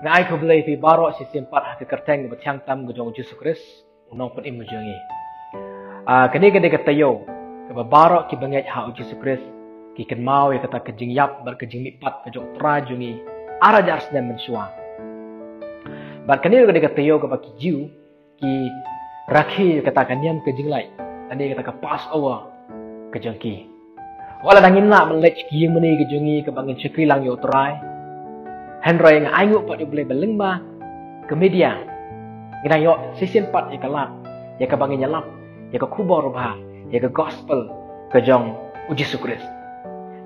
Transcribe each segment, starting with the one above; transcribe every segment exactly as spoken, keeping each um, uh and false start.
Nga ai khublei ïa phi baroh shisien pat ha ka kyrteng kaba thiang tam ka jong u Jisu Khrist, u nongpynim jong ngi. Ah, kane ka dei ka taïew kaba baroh kiba ngeit ha u Jisu Khrist ki kynmaw ïa kata ka jingïap bad ka jingmihpat ka jong u Trai jong ngi ar hajar snem mynshuwa. Bad kane ka dei ka taïew kaba ki Jiw ki rakhe ïa kata ka niam ka jinglait, lane kata ka Passover ka jong ki. Wat la ngim lah ban leit sha ki ïing mane ka jong ngi kaba ngin shakri lang ïa u Trai, hynrei nga ainguh pat ïa u Blei ba lyngba ka media ngi dang ïoh shisien pat ïa ka lad ïa kaba ngin ïalap ïa ka khubor babha, ïa ka gospel ka jong u Jisu Khrist.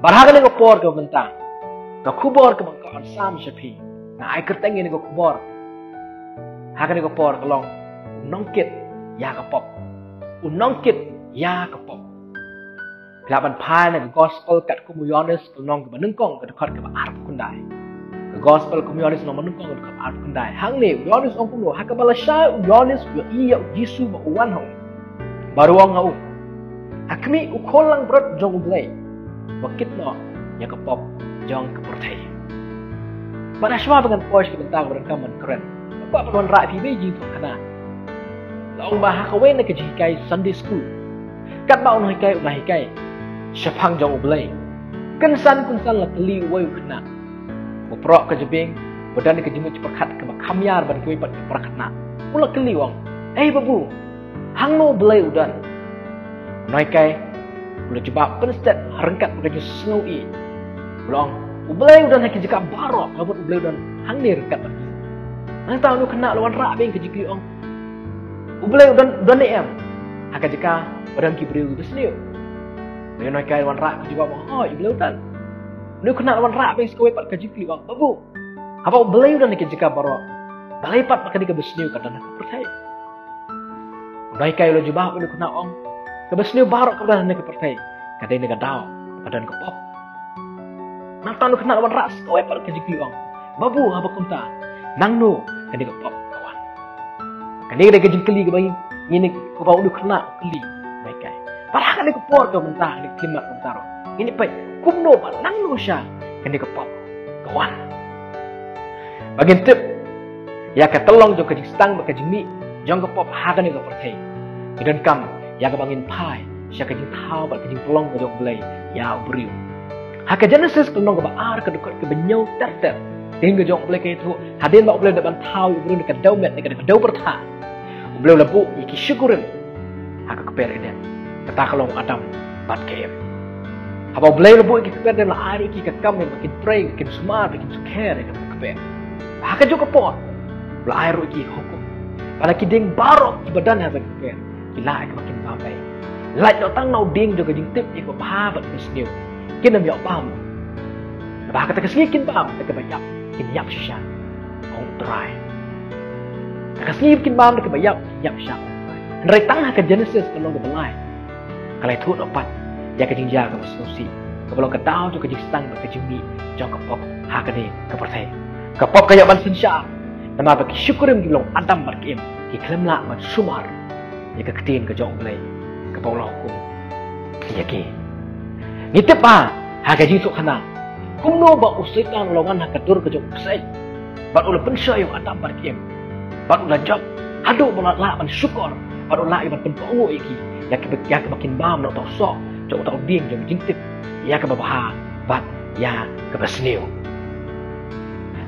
Bad ha kane ka por kaba mynta, ka khubor kaba nga kwah ban sam sha phi, nga ai kyrteng ïa kane ka khubor ha kane ka por ka long: U nongkit ïa ka pop. U nongkit ïa ka pop. Phi lah ban phai na ka gospel katkum u Ïoannis ka lynnong kaba nyngkong ka dkhot kaba arphew khyndai. Ka gospel kum u Ïoannis lynnong ba nyngkong ka dkhot arphew khyndai. Hangne u Ïoannis u ong kumno, ha kaba lashai u Ïoannis u ïohi ïa u Jisu ba u wan ha u, bad u ong ha u: Ha khmih, u khun langbrot jong u Blei, ba kit noh ïa ka pop jong ka pyrthei. Bad ha shuwa ba ngan poi sha ka bynta kaba donkam ban kren, nga kwah ban wanrah ïa phi ba jingthoh khana. La ong ba ha kawei na ka jinghikai Sunday school, katba u nonghikai u la hikai shaphang jong u Blei, kynsan kynsan la kylli uwei u khynnah ba proh ka jabieng, ba don ka jingmut jingpyrkhat kaba kham ïar ban kiwei pat ki para khynnah. U la kylli, u ong: Ei babu, hangno u Blei u don? U nonghikai u la jubab pynstet ryngkat bad ka jingsngewsih. U la ong: U Blei u don ha ki jaka baroh, ka mut u Blei u don hangne ryngkat bad ngi. Nangta une u khynnah u la wanrah biang ka jingkylli, u ong: U Blei u don, u don ne em ha ka jaka ba don ki briew kiba sniew? Une u nonghikai u la wanrah ka jubab, u ong: Hooid, u Blei u don. Une u khynnah u la wanrah biang sa kawei pat ka jingkylli, u ong: Babu, haba u Blei u don ha ki jaka baroh, balei pat ba kane kaba sniew ka don ha ka pyrthei? U nonghikai u la jubab ïa une u khynnah, u ong: Kaba sniew baroh kaba don ha kane ka pyrthei ka dei na ka daw ba don ka pop. Nangta une u khynnah u la wanrah sa kawei pat ka jingkylli, u ong: Babu, haba kumta, nangno kane ka pop ka wan? Kane ka dei ka jingkylli kaba ngi, ngi ne, kaba une u khynnah u kylli u nonghikai. Bad ha kane ka por kaba mynta, ha kane ka khlieh mynta ruh, ngin ïa peit kumno bad nangno shisha kane ka pop ka wan. Ba ngin tip ïa ka tyllong jong ka jingstang bad ka jingmih jong ka pop ha kane ka pyrthei, ngi donkam ïa kaba ngin phai sha ka jingthaw bad ka jingpynlong ka jong u Blei ïa u briew. Ha ka Genesis ka lynnong kaba ar ka dkhot kaba hynñiew ter ter, ktien ka jong u Blei ka ïathuh, hadien ba u Blei u dep ban thaw ïa u briew na ka dewmet, na ka dewpyrthah, u Blei u la buh ïa ki shikurim ha ka kper Eden. Kata ka long u Adam bad ka Eve. Haba u Blei u la buh ïa ki ha ka kper Eden, u la ai ruh ïa ki ka kam ba kin trei, ba kin sumar, ba kin sukher ïa ka kper. Ha kajuh ka por u la ai ruh ïa ki hukum ba la ki dieng baroh kiba don ha ka kper ki lah ïa kaba kin bam ei. Lait noh tang na u dieng jong ka jingtip ïa kaba bha bad kaba sniew, kin ym ïoh bam. Naba ha kata ka sngi kin bam da kaba ïap, kin ïap shisha, ong u Trai. Ha ka sngi kin bam da kaba ïap, kin ïap shisha, ong u Trai. Hynrei tang ha ka Genesis ka lynnong kaba lai ka la ïathuh noh pat ïa ka jingjia kaba sngewsih, kaba long ka daw jong ka jingstang bad ka jingmih jong ka pop ha kane ka pyrthei. Ka pop ka ïoh ban synshar namar ba ki shikurim kiba long Adam bad ka Eve ki khlem lah ban sumar ïa ka ktien ka jong u Blei kaba u la hukum ïa ki. Ngi tip ba ha ka jingthoh khana kumno ba u Soitan u la wan ha ka dur ka jong u kseid bad u la pynshoi ïa u Adam bad ka Eve, bad u la jop haduh ba u la lah ban shukor bad u la lah ban pynkohnguh ïa ki ïa kaba, ïa kaba kin bam na uta u soh jong uta u dieng jong ka jingtip ïa kaba bha bad ïa kaba sniew.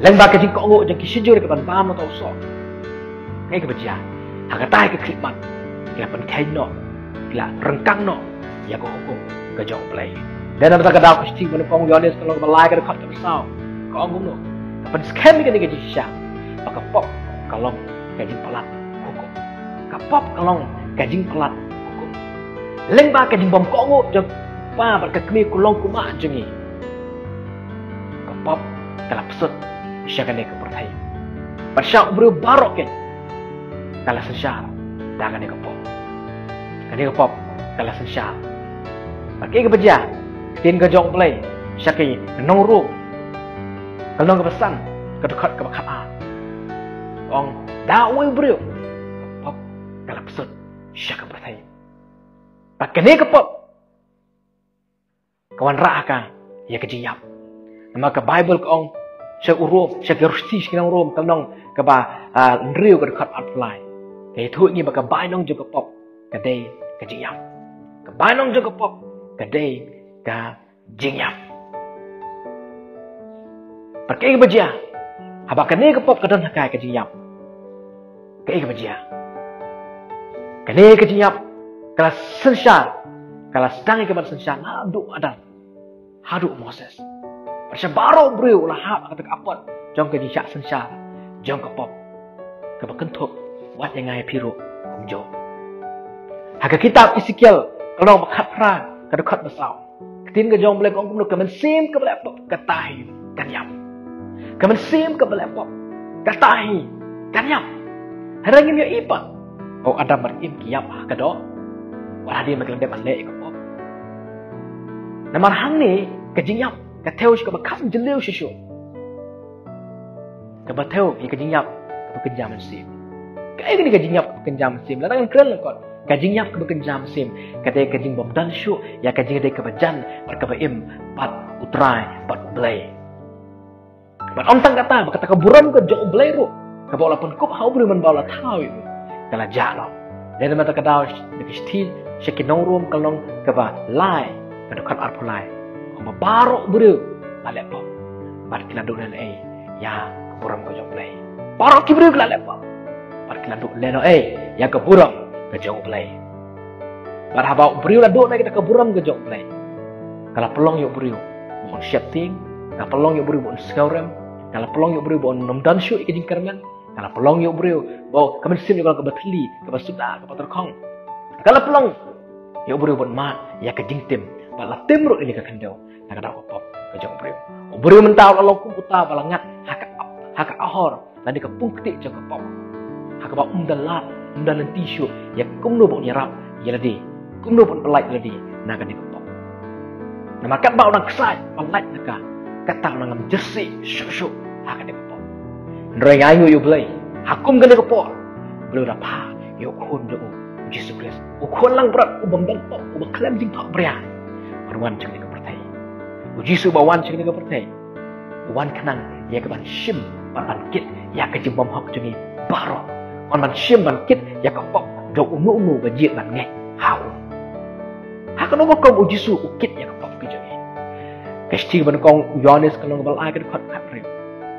Lyngba ka jingkohnguh jong ki shijur ïa kaban bam na uta u soh, kaei kaba jia? Ha kata ka khyllipmat ki la pynkheiñ noh, ki la ryngkang noh ïa ka hukum ka jong u Blei. Dei namar kata ka daw ka shithi ba nyngkong u Ïoannis ka lynnong kaba lai ka dkhot kaba saw ka ong kumno? Ka pynskhem ïa kane ka jingshisha ba ka pop ka long ka jingpalat hukum. Ka pop ka long ka jingpalat hukum. Lyngba ka jingbymkohnguh jong u kpa bad ka kmie, u long u kmie jong ngi, ka pop ka la psut sha kane ka pyrthei. Bad sha u briew baroh keiñ ka la synshar da kane ka pop. Kane ka pop ka la synshar. Bad kaei kaba jia? Ktien ka jong u Blei sha ki nong Rom ka lynnong kaba san ka dkhot kaba khatar ka ong, da uwei u briew ka pop ka la psut sha ka pyrthei. Bad kane ka pop ka wanrah ha ka ïa ka jingïap. Namar ka Baibl ka ong, Sha u Rom, sha ki Riti, sha ki nong Rom, ka lynnong kaba, ah, hynriew, ka dkhot arphew lai. Ka ïathuh ïa ngi ba ka bainong jong ka pop ka dei ka jingïap. Ka bainong jong ka pop ka dei ka jingïap. Bad kaei kaba jia haba kane ka pop ka don ha ka, ka jingïap? Kaei kaba jia? Kane ka jingïap ka la synshar, ka la sdang ïa ka ban synshar naduh Adam haduh Moses. Bad sha baroh briew u la hap ha kata ka apot jong ka jingshah synshar jong ka pop, kaba kynthup wat ïa nga ïa phi ruh kumjuh. Ha ka kitab Esekiel, ka lynnong ba khatphra, ka dkhot ba saw, ka ktien ka jong U Blei ka ong kumno: ka mynsiem kaba leh pop kata hi kan ïap. Ka mynsiem kaba leh pop kata hi kan ïap. Hynrei ngim ïohi pat ba u Adam bad Im ki ïap ha ka doh, wat hadien ba ki la dep ban leh ïa ka pop. Namar hangne ka jingïap ka thew sha kaba kham jylliew shuh shuh, kaba thew ïa ka jingïap kaba kynja mynsiem. Kaei kane ka jingïap kaba kynja mynsiem? Lada ngan kren lyngkot, ka jingïap kaba kynja mynsiem ka dei ka jingbymdon shuh ïa ka jingïadei kaba jan bad kaba im bad U Trai, bad U Blei. Bad ym tang kata, ba kata ka burom ka jong U Blei ruh, kaba u la pynkup ha u briew mynba u la thaw ïa u, ka la jah noh. Lehse mynta ka daw, da ka shithi sha ki nong Rom, ka lynnong kaba lai, ka dkhot arphew lai, ong ba baroh briew la leh pop bad ki la duh lehnohei ïa ka burom ka jong U Blei. Baroh ki briew ki la leh pop bad ki la duh lehnohei ïa ka burom ka jong U Blei. Bad haba u briew la duh noh ïa kata ka burom ka jong U Blei, ka la pynlong ïa u briew ba un sheptieng, ka la pynlong ïa u briew ba un sngewrem, ka la pynlong ïa u briew ba un ym don shuh ïa ka jingkyrmen, ka la pynlong ïa u briew ba ka mynsiem jong ka kaba thylli, kaba suda, kaba tyrkhong. Ka la pynlong ïa u briew ban mad ïa ka jingtim, bad la tim ruh ïa kane ka khyndew na ka daw ka pop ka jong u briew. U briew mynta u la long kum uta ba la ngat ha ka ap, ha ka ahor lane ka pung ktieh jong ka pop, ha kaba um da lad, um da lynti shuh ïa kumno ba un ïarap ïa lade, kumno ba un pyllait ïa lade na kane ka pop. Namar katba u dang khlaiñ ban lait na ka, kata u dang ngam jyrsieh shuh shuh ha kane ka pop. Hynrei nga ainguh ïa U Blei, ha kum kane ka por U Blei u da phah ïa u Khun jong u, U Jisu Khrist, u Khun langbrot, u bym don pop, u ba khlem jingthoh bria, ban wan sha kane ka pyrthei. U Jisu ba wan sha kane ka pyrthei, u wan khnang ïa ka ban shim bad ban kit ïa ka jingbymhok jong ngi baroh. U wan ban shim ban kit ïa ka pop jong uno uno ba jied ban ngeit ha u. Ha kano ka rukom U Jisu u kit ïa ka pop ka jong ngi? Ka shithi kaba nyngkong u Ïoannis, ka lynnong kaba lai, ka dkhot khathynriew,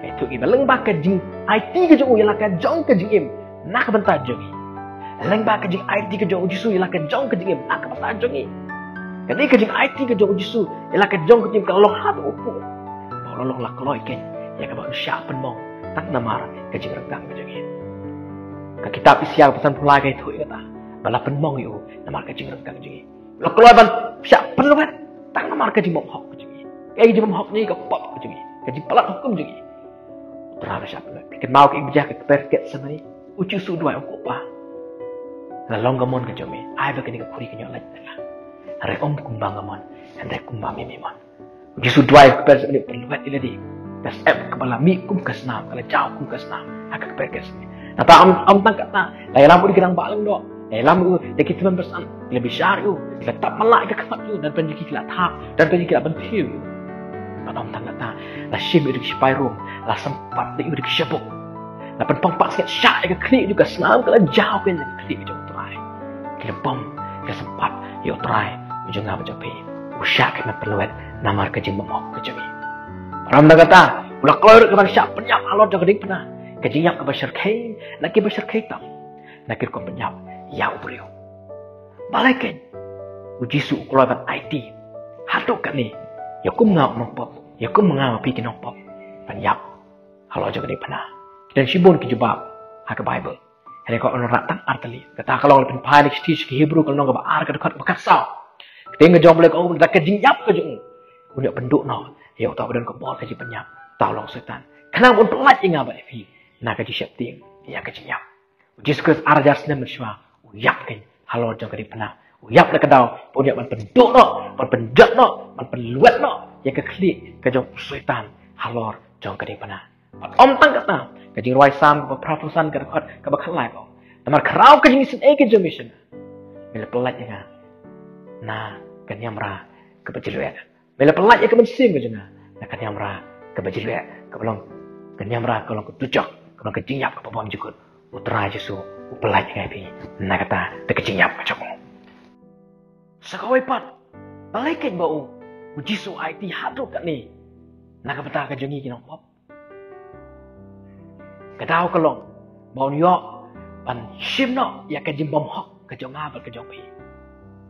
ka ïathuh ïa ngi ba lyngba ka jingaiti ka jong u ïa la ka jong ka jingim na ka bynta jong ngi. Lyngba ka jingaiti ka jong U Jisu ïa la ka jong ka jingim na ka bynta jong ngi. Kane ka jingaiti ka jong U Jisu ïa la ka jong ka jingim ka la long haduh u pud, ba u la long, la kloi keiñ ïa kaba un shah pynmong tang namar ka jingryngkang ka jong ngi. Ka kitab Isaïah kaba sanphew lai ka ïathuh ïa kata, ba la pynmong ïa u namar ka jingryngkang jong ngi. La kloi ban shah pynlwet tang namar ka jingbymhok ka jong ngi. Ka jingbymhok jong ngi, ka pop ka jong ngi, ka jingpalat hukum jong ngi. U Trai u la shah pynlwet. Phi kynmaw kaei ba jia ha ka kper Gethsemane? U Jisu u duwai, u ong, Ko Pa, la long ka mon ka jong me, ai ba kane ka khuri kan ïoh lait na nga. Hynrei ym kumba nga mon, hynrei kumba me me mon. U Jisu u duwai ha ka kper Gethsemane, u pynlwet ïa lade. Ka syep kaba la mih kum ka snam, ka la jaw kum ka snam ha ka kper Gethsemane. Nangta ym, ym tang kata, la ïalam u da ki rangbah lyngdoh, la ïalam u da ki tymmen basan, ki la bishar ïa u, ki la tap mala ïa ka khmat jong u, don pynban ki la thap, don pynban ki la bynthiew ïa u. Bad ym tang kata, la shim ïa u da ki shipai Rom, la sympat ïa u da ki shabuk, la pynpang pat sngiat shah ïa ka khlieh jong u, ka snam ka la jaw keiñ na ka khlieh jong U Trai. Ki la bom, ki la sympat ïa U Trai u jong nga bad jong phi. U shah khmih pynlwet namar ka jingbymhok ka jong ngi. Bad ym tang kata, u la kloi ruh ka ban shah pynïap halor jong ka diengphna, ka jingïap kaba shyrkhei na kiba shyrkhei tam na ki rukom pynïap ïa u briew. Balei keiñ? U Jisu u kloi ban aiti haduh katne ïa kum nga u nongpop, ïa kum nga ma phi ki nongpop, ban ïap halor jong ka diengphna. Ki don shibun ki jubab ha ka Baibl. Hynrei nga kwah ban wanrah tang ar tylli. Kata ka long, la pynphai na ka shithi sha ki Hebru, ka lynnong kaba ar, ka dkhot ba khatsaw. Ka ktien ka jong U Blei ka ong, da ka jingïap ka jong u, un ïoh pynduh noh ïa uta uba don ka bor ka jingpynïap, uta u long Soitan, khnang ba un pyllait ïa nga bad ïa phi na ka jingsheptieng ïa ka jingïap. U Jisu Khrist ar hajar snem mynshuwa u ïap keiñ halor jong ka diengphna. U ïap da ka daw ba un ïoh ban pynduh noh, ban pynjot noh, ban pynlwet noh ïa ka khlieh ka jong u Soitan halor jong ka diengphna. Bad ym tang kata, ka jingrwai Salm kaba phraphew san, ka dkhot kaba khatlai ka ong, namar khraw ka jingisynei ka jong me sha nga, me la pyllait ïa nga na ka niamra kaba jylliew. Me la pyllait ïa ka mynsiem ka jong nga na ka niamra kaba jylliew. Ka ba long ka niamra, ka long ka dujok, ka long ka jingïap kaba bymjukut. U Trai Jisu u pyllait ïa ngi na kata da ka jingïap ka jong u. Sa kawei pat, balei keiñ ba u, u Jisu u aiti haduh katne na ka bynta ka jong ngi ki nongpop? Ka daw ka long ba un ïoh ban shim noh ïa ka jingbymhok ka jong nga bad ka jong phi,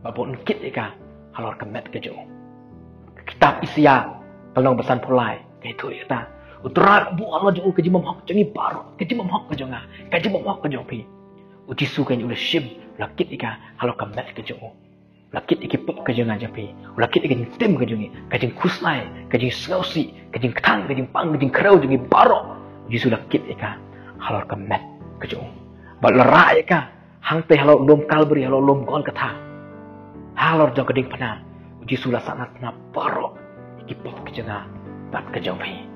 ba un kit ïa ka halor ka met ka jong u. Ka kitab Isaïah ka lynnong ba sanphew lai ka ïathuh ïa kata. U Trai u buh halor jong u ka jingbymhok jong ngi baroh, ka jingbymhok ka jong nga, ka jingbymhok ka jong phi. U Jisu keiñ u la shim, u la kit ïa ka halor ka met ka jong u. U la kit ïa ki pop ka jong nga jong phi. U la kit ïa ka jingtim ka jong ngi, ka jingkhuslai, ka jingsngewsih, ka jingkthang, ka jingpang, ka jingkhrew jong ngi baroh. U Jisu u la kit ïa ka halor ka met ka jong u. Bad u la rah ïa ka hangtei halor lum Kalbari, halor lum Golgotha. Halor jong ka diengphna, u Jisu u la sahnarphna baroh ïa ki pop ka jong nga bad ka jong phi.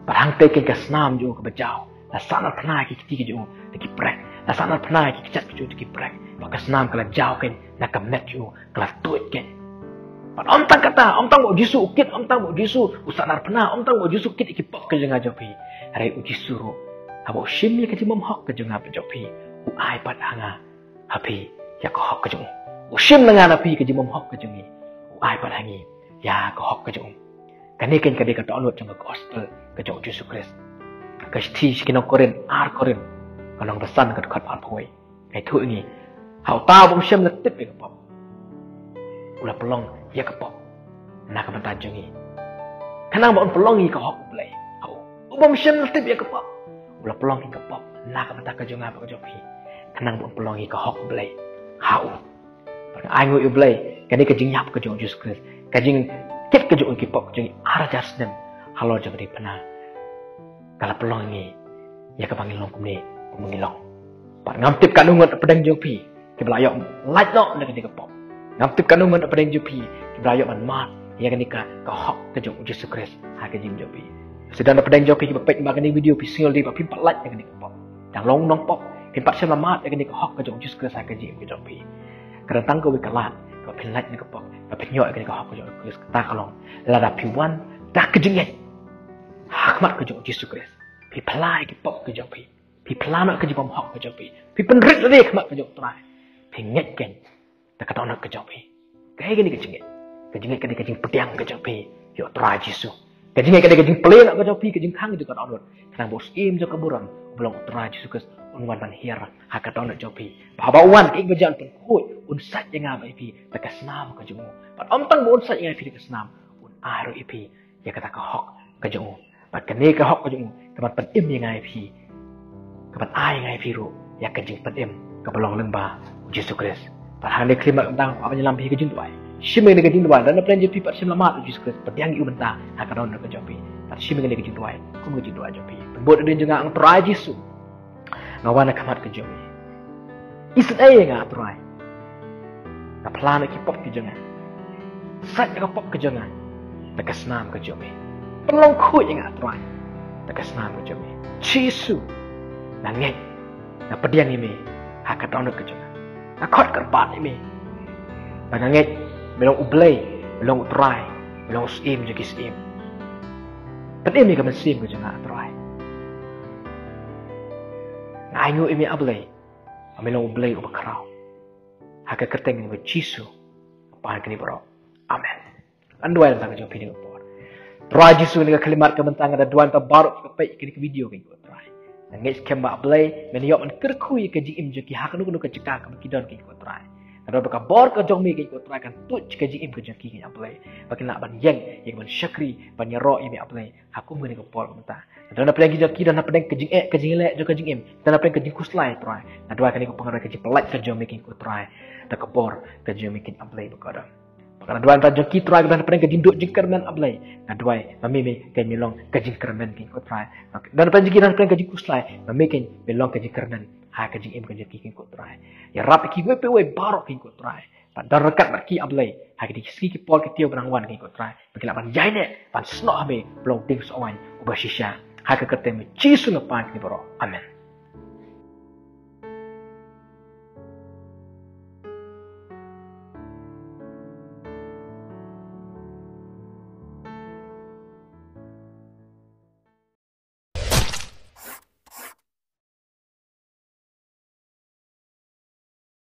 Bad hangtei keiñ ka snam jong u kaba jaw, la sahnarphna ïa ki kti ka jong u da ki prek, la sahnarphna ïa ki kjat ka jong u da ki prek. Bad ka snam ka la jaw keiñ na ka met jong u, ka la tuid keiñ. Bad ym tang kata, ym tang ba u Jisu u kit, ym tang ba u Jisu u sahnarphna, ym tang ba u Jisu u kit ïa ki pop ka jong nga jong phi. Hynrei u Jisu ruh, haba u shim ïa ka jingbymhok ka jong nga bad jong phi, u ai pat ha nga, ha phi, ïa ka hok ka jong u. U shim na nga na phi ka jingbymhok ka jong ngi, u ai pat ha ngi ïa ka hok ka jong u. Kane keiñ ka dei ka dohnud jong ka gospel ka jong u Jisu Khrist. Ka shithi sha ki nong Korinth, ar Korinth, ka lynnong ba san, ka dkhot arphew wei, ka ïathuh ïa ngi, ha uta uba ym shym la tip ïa ka pop, u la pynlong ïa ka pop na ka bynta jong ngi, khnang ba un pynlong ïa ka hok U Blei. Ha u, uba ym shym la tip ïa ka pop, u la pynlong ïa ka pop na ka bynta ka jong nga bad ka jong phi, khnang ba un pynlong ïa ka hok U Blei. Ha u. Bad nga ainguh ïa U Blei, kane ka jingïap ka jong u Jisu Khrist, ka jingkit ka jong u ïa ki pop ka jong ngi ar hajar snem halor jong ka diengphna, ka la pynlong ïa ngi ïa kaba ngin long kumne, kumba ngi long. Bad ngam tip katno ngut na pdeng jong phi kiba la ïoh lait noh na kane ka pop. Ngam tip katno ngut na pdeng jong phi kiba la ïoh ban mad ïa kane ka, ka hok ka jong u Jisu Khrist ha ka jingim jong phi. Lada don na pdeng jong phi kiba peit ba kane ka video, phi sngew lei ba phim pat lait na kane ka pop, dang long nongpop, phim pat shym la mad ïa kane ka hok ka jong u Jisu Khrist ha ka jingim ka jong phi. Ka don tang kawei ka lad kaba phin lait na ka pop, ba phin ïoh ïa kane ka hok ka jong u Jisu Khrist, kata ka long lada phi wan da ka jingngeit ha khmat ka jong u Jisu Khrist. Phi phla ïa ki pop ka jong phi, phi phla noh ka jingbymhok ka jong phi, phi pynrit ïa ka khmat ka jong u Trai, phi ngeit keiñ da ka dohnud ka jong phi. Kaei kane ka jingngeit? Ka jingngeit ka dei ka jingpdiang ka jong phi ïa u Trai Jisu. Ka jingngeit ka dei ka jingplie noh ka jong phi, ka jingkhang jong ka dohnud, khnang ba u Syiem jong ka burom uba long u Trai Jisu Khrist un wan ban hiar ha ka dohnud jong phi. Ba haba u wan, kaei kaba jia? Un pynkhuid, un sait ïa nga bad ïa phi da ka snam ka jong u. Bad ym tang ba un sait ïa nga ïa phi da ka snam, un ai ruh ïa phi ïa kata ka hok ka jong u. Bad kane ka hok ka jong u ka ban pynim ïa nga ïa phi, ka ban ai ïa nga ïa phi ruh ïa ka jingpynim kaba long lyngba u Jisu Khrist. Bad hangne ka khyllipmat ka bynta nga kwah ban ïalam bad ka jingduwai. Shim ïa kane ka jingduwai, lada na pdeng jong phi pat shym la mad ïa u Jisu Khrist, pdiang ïa u mynta ha ka dohnud ka jong phi. Bad shim ïa kane ka jingduwai kum ka jingduwai jong phi. Pynbud ïa ka ring jong nga, Trai Jisu, nga wan ha khmat ka jong me. Isynei ïa nga, Trai. Nga phla noh ki pop ki jong nga. Sait ïa ka pop ka jong nga da ka snam ka jong me. Pynlong khuid ïa nga, Trai, da ka snam ka jong me. Jisu, nga ngeit, nga pdiang ïa me ha ka dohnud ka jong nga. Nga khot kyrpad ïa me. Ba nga ngeit me long U Blei, me long U Trai, me long U Syiem jong ki syiem. Pynim ïa ka mynsiem ka jong nga, Trai. Nga ainguh ïa me, A Blei, ba me long U Blei uba khraw. Ha ka kyrteng jong U Jisu nga pan kane baroh. Amen. Ngan duwai na ka bynta jong phi ha kane ka por. Trai Jisu, ha kane ka khyllipmat ka bynta nga da duwai na ka bynta baroh kiba peit ïa kane ka video, kane ko Trai. Nga ngeit skhem ba, A Blei, men ïoh ban kyrkhu ïa ka jingim jong ki ha kano kano ka jaka kaba ki don, kane ko Trai. Nga duwai ba ka bor ka jong me, kane ko Trai, kan tuid ka jingim ka jong ki, kane A Blei, ba kin lah ban ïeng ïa ka ban shakri, ban ïaroh ïa me, A Blei, ha kum kane ka por ka bynta. Don na pdeng ki jong ki, don na pdeng ka jingeh, ka jingleh jong ka jingim, don na pdeng ka jingkhuslai, Trai. Nga duwai kane ka por, nga duwai ka jingpyllait ka jong me, kane ko Trai, da ka bor ka jong me, kane A Blei ba kordor. Bad nga duwai na ka bynta jong ki, Trai, kiba don na pdeng ka jingduh jingkyrmen, A Blei. Nga duwai ba me, me keiñ me long ka jingkyrmen, kane ko Trai. Don na pdeng jong ki, don na pdeng ka jingkhuslai, ba me keiñ me long ka jingkyrmen ha ka jingim ka jong ki, kane ko Trai. Ïarap ïa kiwei pa kiwei baroh, kane ko Trai. Bad don ryngkat bad ki, A Blei, ha kine ki sngi ki por ki taïew ba nang wan, kane ko Trai, ba kin lah ban ïaineh, ban snoh ha me, ba long u dieng sohwaiñ uba shisha. Ha ka kyrteng U Jisu nga pan kane baroh. Amen.